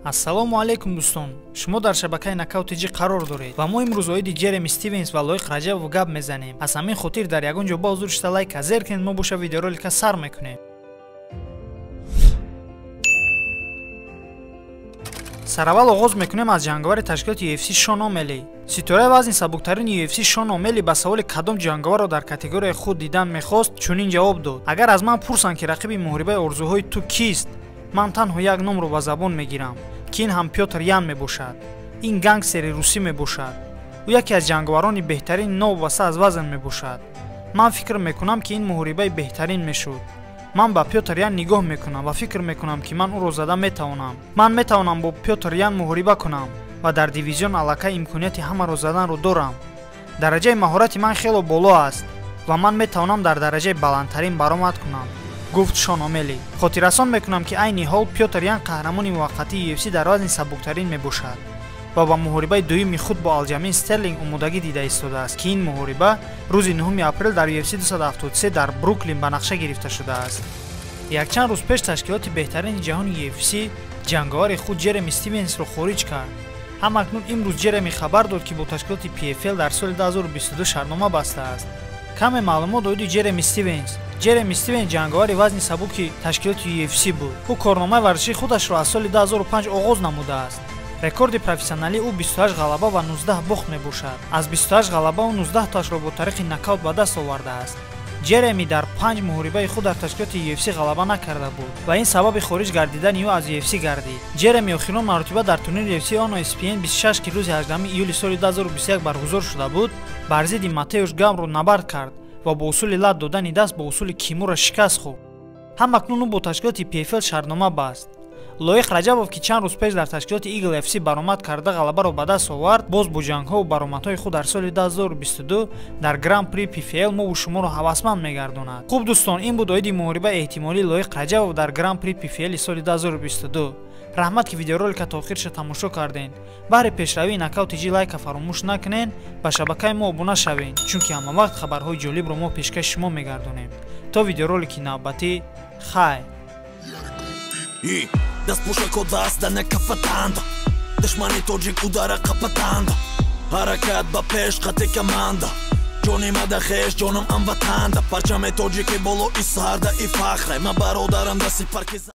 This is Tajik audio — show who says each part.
Speaker 1: Ассалому алайкум дӯстон, шумо дар шабакаи Нокаут ТЖ қарор доред ва мо имрӯз оиди Ҷереми Стивенс ва Лоиқ Раҷабов гап мезанем. Аз ҳамин хотир дар ягон ҷо ба ҳузур шита лайка зер кунед, мо боша видеоролика сар мекунем. Сараввал оғоз мекунем аз ҷанговари ташкилоти UFC Шон Омели. Ситораи вазни сабуктарини UFC Шон Омели ба саволи кадом ҷанговарро дар категорияи худ дидан мехост чунин ҷавоб дод: агар аз ман пурсанд, ки рақиби муҳорибаи орзуҳои ту кист, ман танҳо як номро ба забон мегирам, ки ин ҳам Пётр Ян мебошад. Ин гангстери русӣ мебошад. Ӯ яке аз ҷанговарони беҳтарин новобаста аз вазн мебошад. Ман фикр мекунам, ки ин муҳорибаи беҳтарин мешуд. Ман ба Пётр Ян нигоҳ мекунам ва фикр мекунам, ки ман ӯро зада метавонам. Ман метавонам бо Пётр Ян муҳориба кунам ва дар дивизион аллакай имконияти ҳамаро заданро дорам. Дараҷаи маҳорати ман хело боло аст ва ман метавонам дар дараҷаи баландтарин баромад кунам, гуфт Шон Омели. Хотиррасон мекунам, ки айни ҳол Пётр Ян қаҳрамони муваққатии UFC дар вазни сабуктарин мебошад ва ба муҳорибаи дуюми худ бо Алҷамин Стерлинг омодагӣ дида истодааст, ки ин муҳориба рӯзи 9 апрел дар UFC 273 дар Бруклин ба нақша гирифта шудааст. Якчанд рӯз пеш ташкилоти беҳтарини ҷаҳони UFC ҷанговари худ Ҷереми Стивенсро хориҷ кард. Ҳам акнун имрӯз Ҷереми хабар дод, ки бо ташкилоти PFL дар соли 2022 шартнома бастааст. Каме маълумот оиди Ҷереми Стивенс. Ҷереми Стивенс ҷанговари вазни сабуки ташкилоти UFC буд. Ӯ корномаи варзишии худашро аз соли 2005 оғоз намудааст. Рекорди профессионалии ӯ 28 ғалаба ва 19 бохт мебошад. Аз 28 ғалаба ӯ 19 таашро бо тариқи нокаут ба даст овардааст. Ҷереми дар 5 муҳорибаи худ дар ташкилоти UFC ғалаба накарда буд ва ин сабаби хориҷ гардидани ӯ аз UFC гардид. Ҷереми охирон маротиба дар турнири UFC On ESPN 26, ки рӯзи 18 июли соли 2021 баргузор шуда буд, бар зидди Матеуш Гамро набард кард ва бо усули лат додани даст бо усули кимура шикаст хӯрд. Ҳам акнун ӯ бо ташкилоти PFL шартнома баст. Лоиқ Раҷабов, ки чанд рӯз пеш дар ташкилоти Eagle FC баромад карда ғалабаро ба даст овард, боз бо ҷангҳову баромадҳои худ дар соли 2022 дар Гран-при PFL мову шуморо ҳавасманд мегардонад. Хуб дӯстон, ин буд оиди муҳорибаи эҳтимолии Лоиқ Раҷабов дар Гран-при PFL соли 2022. Раҳмат, ки видеоролика то охирша тамошо кардем. Баҳри пешравии Нокаут ТЖ лайка фаромӯш накунед, ба шабакаи мо обуна шавед, чунки ҳамавақт хабарҳои ҷолибро мо пешкаши шумо мегардонем. То видеоролики навбатӣ, хайр.
Speaker 2: Дастпӯшако даст да накафатанда, душмани тоҷик удара қапатанда, ҳаракат ба пеш қате команда, ҷони мада хеш ҷонам амватанда, парчами тоҷики болои сарда и фахре, ма бародарам даси парки.